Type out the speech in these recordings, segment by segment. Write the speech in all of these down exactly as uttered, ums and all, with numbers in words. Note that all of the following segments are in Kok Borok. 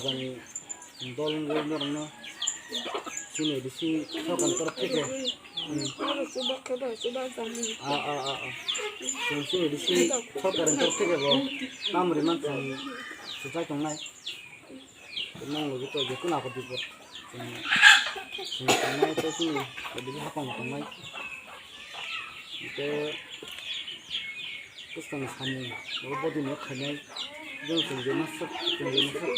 Jani dol wngwi norokno chini A D C sorkarni torof theke, hmm. A, a, a, a. Chwng chini A D C sorkarni torof theke bo tam rwna chwng swchai tongnai. Nang logi to je kuna ko bipo. Chwng, chwng tongnai tei chini A D C hapang tongnai. Tei bwskang samung, abo body no khainai, jeng chwng je masak, chwng je masak,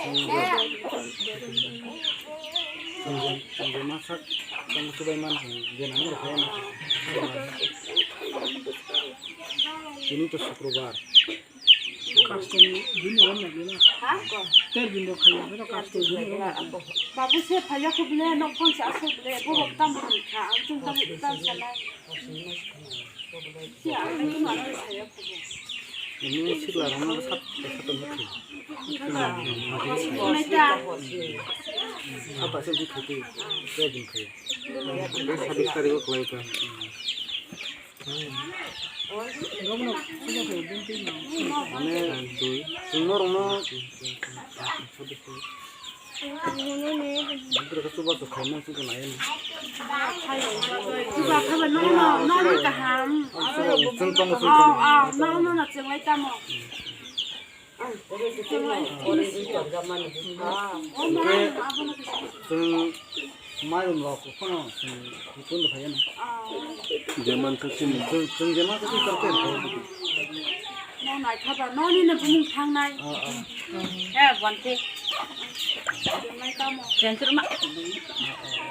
chwng je, chwng je, chwng je masak, chwng subai man chwng je nang rok khainai. Tini to Sukrobar. Custom din rom na gina. Ter din do khayo, pero custom din rom na gina. Babu se phaya ko bile nok phang sa so bile bo tam han kha, ang chung tam tam sa na. Ini sikla rong sat sat mukhi. Apa sih di khuti? Saya jin khuti. Sabis tarik ko kelai ka. Mane chwng norokno. Bwdrwkhe chubachu khaimani chwngkhe naiya. Chuba khaiba nono, nono kaham. Chwng tongo, chwng tongo. Oh, oh, nono, nono chwng lai tamo. Hwnkhe chwng mayung rok phano chwng hukun rw phaiya na. Jeman khe chini. Chwng, chwng jeman khe chini torkhe. No naikha ba, noni no bumung thangnai. Oh, oh. He, bonte. Nai tamo. Chenchurma.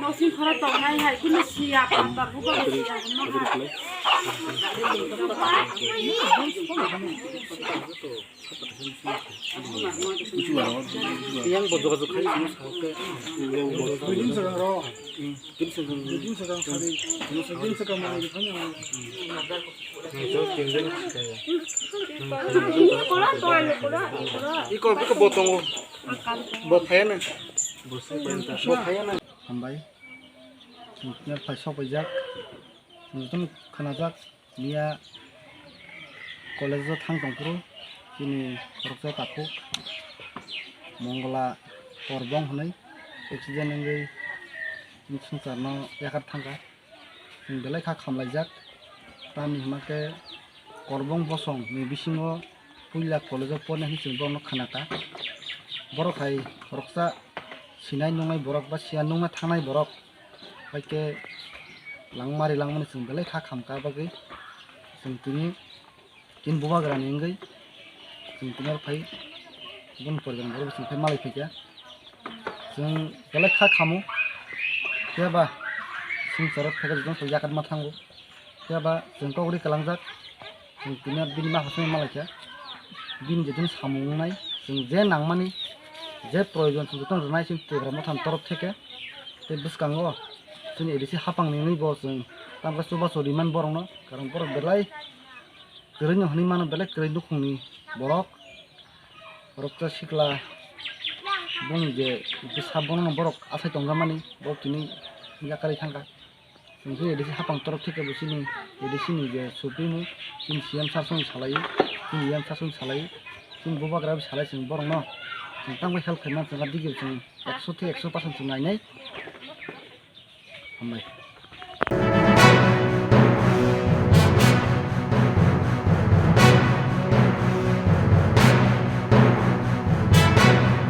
No sing khara tongnai hai, kunu siya, pambar, buka siya, no ha. Yang bo jogajog khai sini sa ke. Duidin sa ro. Duidin sa ro. Duidin sa ro. Iko, iko bo tongo. Bo phaiya na. Bo phaiya na. Hambai. Chwng phai sok paijak. Chwng khwnajak. Miya college o thang tongphuru chini khoroksa takhuk Mongla Korbong hwnwi accident wngwi chini swngcharno yakar thangkha. Chwng belai kha khamlaijak. Tamni hwnba khe Korbong bosongni bisingo puila college o pornai hwnwi chwng borokno khnakha. Borok hai khoroksa sinai nuknai borok ba siya nukna thangnai borok. Hai khe langmari langmani chwng belai kha khamkha bagwi chwng tini, tini bubagrani wngwi chwng tini phai bini poribar borok chwng phai malai phaikha. Chwng belai kha khamo, phiya ba swngcharo phaikha, jotono yakatma thango. Phiya ba chwng kok ri kwlangjak, chwng tini bini ma hasai ma laikha, bini je din samung wngnai, chwng je nangmani, je proyojon chwng jotono rwnai chwng Tripura Mothani torof theke. Tei bwskango chwng A D C hapangni wngwi bo chwng tamkhe chubachu rimani borokno, karon borok belai kwrwino hwnwi mano, belai kwrwi nukhungni borok. Khoroksa sikla boni je bwsa bonono borok asai tongjakmani, borok tini yakarwi thangkha. Chwng khe A D C hapang torof theke bo chini A D C ni je supremo, chini C M sir songni salai, chini E M sir songni salai, chini bubagra bai salai chwng borokno. Chwng tangbai help khaimani chwng digi chwng ekso theke ekso percent chwng nainai. Hambai.